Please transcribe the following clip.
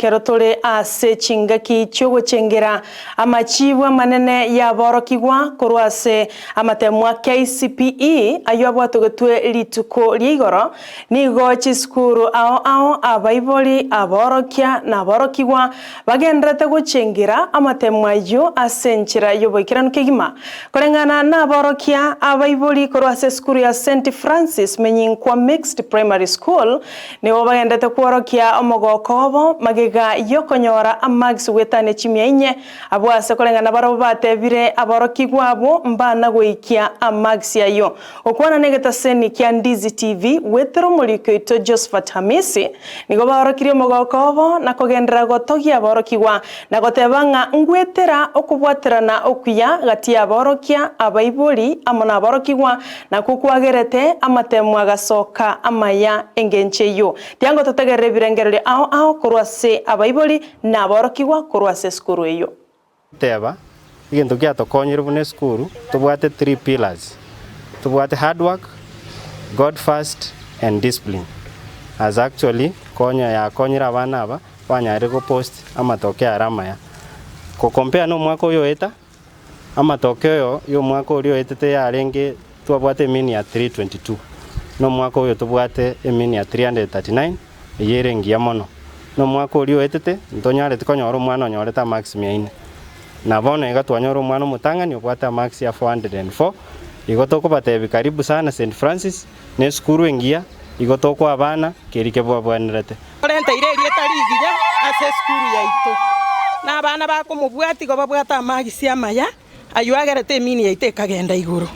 Ekero tore ase chingaki chi'ogochengera amachiibu amanene y'aborokigwa korwa ase amatemu a KCPE ayio abwatogetwe rituko ria igoro, nigo chisukuru ao ao abaibori, aborokia na aborokigwa bagendererete gochengera amatemu ayio ase enchera y'oboikeranu kegima. Koreng'ana naborokia abaibori korwa ase esukuru ya St Francis Menyinkwa Mixed Primary School, Nigo bagendete kworokia omogooko obo magega y'okonyora amags goetania chimia inye, abwo ase koreng'ana barabwo batebire aborokigwa abwo mbana goikia amags ayio. Gokwana negetaseni kia Ndizi TV goetera omoriki oito Josephat Hamisi, nigo baorokirie omogooko obo na kogenderera gotogia aborokigwa na goteba ng'a ngwetera okobwaterana okuya gati y'aborokia, abaibori amo naborokigwa Nakwo kwagerete amatemo agasoka amaya engencho eyio. Tiango totegerere ebirengererio ao ao korwa ase abaibori na aborokigwa korwa ase esukuru eyio. Teba, egento giatokonyire buna esukuru, tobwate three pillars, tobwate hard work, God first and discipline as actually konya yakonyire abana aba banyarire go post amatokeo are amaya. Go compare na omwaka oyo oeta, Amatoke oyo y'omwaka oria oetete yarenge twabwate emean ya 322, na omwaka oyo tobwate emean ya 339, eyio ere engiya mono. Na omwaka oria oetete ntonyareti konyora omwana onyorete amarks mia ine. Na bono iga twanyora omwana omotang'ani obwate amarks ya 404, igo tokobatebia karibu sana St Francis, na esukuru engiya, igo tokoa abana keri kebabwenerete. Orenteire erieta rigiya ase esukuru yaito, na abana bakomobwatia igo babwate amagisi amaya, ayio agerete emini yaito ekagenda igoro.